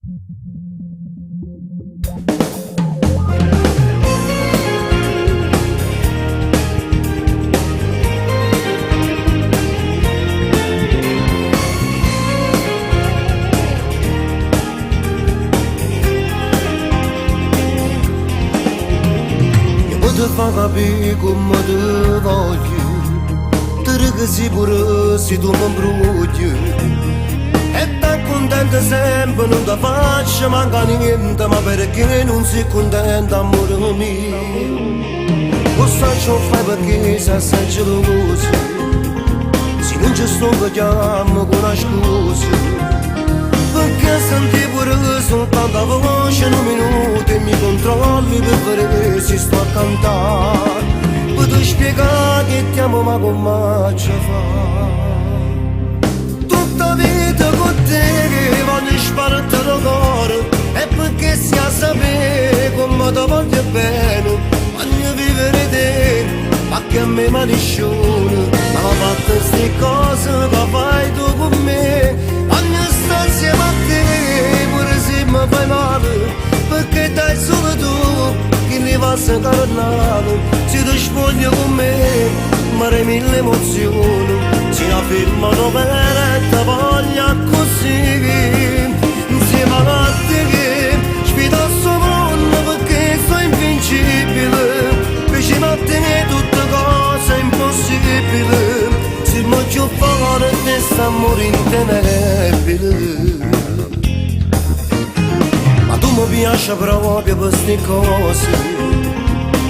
Io po' te fa capì comme te voglio, Te dico sì pure si tu mi imbrogli. E t'accontento sempre, non ti faccio mancare niente, ma perché non sei contento, amore mio? Lo sai fai perché sei assai geloso, se non ci sto chiamo con una scusa. Perché senti pure soltanto la voce un minuto e mi controlli per vedere se sto a cantare. Per ti spiegare che ti amo ma come ci fa? Tutta vita con te voglio sparare il cuore e perché sia sapere come ti voglio bene voglio vivere te ma che a me ma nessuno ma mi ha fatto queste cose che fai tu con me voglio stare insieme a te pure se mi fai male perché dai solo tu che ne va a carnale se ti spogli con me ma mille emozioni se la firma vera e te voglio così insieme a te sfido sopra perché sono invincibile vicino a te tutte cose impossibile se mi più forte sta amore intenebile ma tu mi piaci proprio per queste cose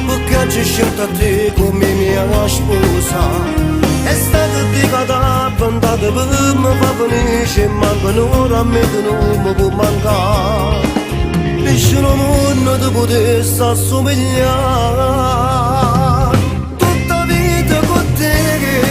perché ci scelto a te come mia sposa è stato di cada puntato per mi fa felice manco un'ora a me che non mi può mancare nessuno mondo ti potesse assomigliare tutta vita con te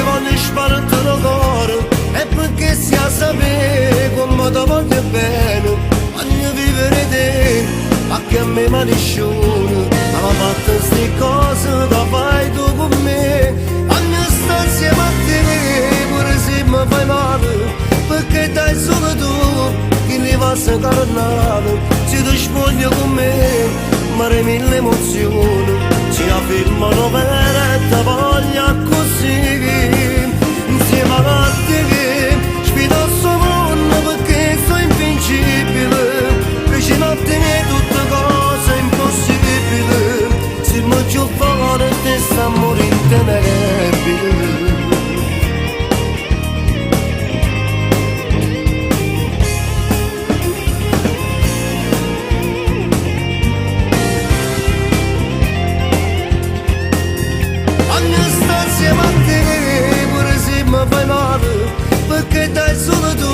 voglio sparare il cuore e perché sia sapere come ti voglio bene voglio vivere te ma che a me ma nessuno ma mi ha fatto queste cose che fai tu con me voglio stare insieme a te pure se mi fai male perché dai solo tu che ne va a carnale se ti spogli con me ma mille emozioni se la firma vera e te voglio così insieme a te sfido sopra perché sono invincibile vicino a te tutte cose impossibile se mi più forte sta amore intenebile Voglio stare insieme a te pure se mi fai male perché dai solo tu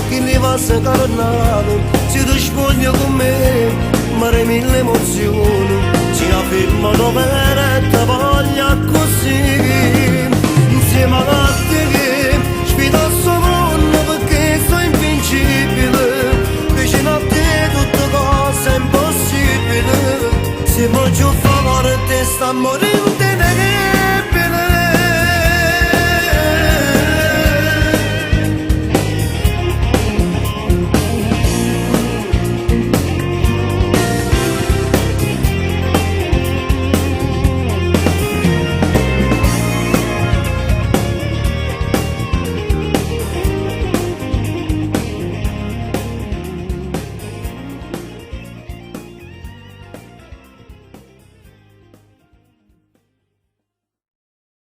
che ne va a carnale se ti spogli con me ma mille emozioni se la firma vera e te voglio così insieme a te sfido sopra perché sono invincibile vicino a te tutte cose impossibile se mi più forte sta amore.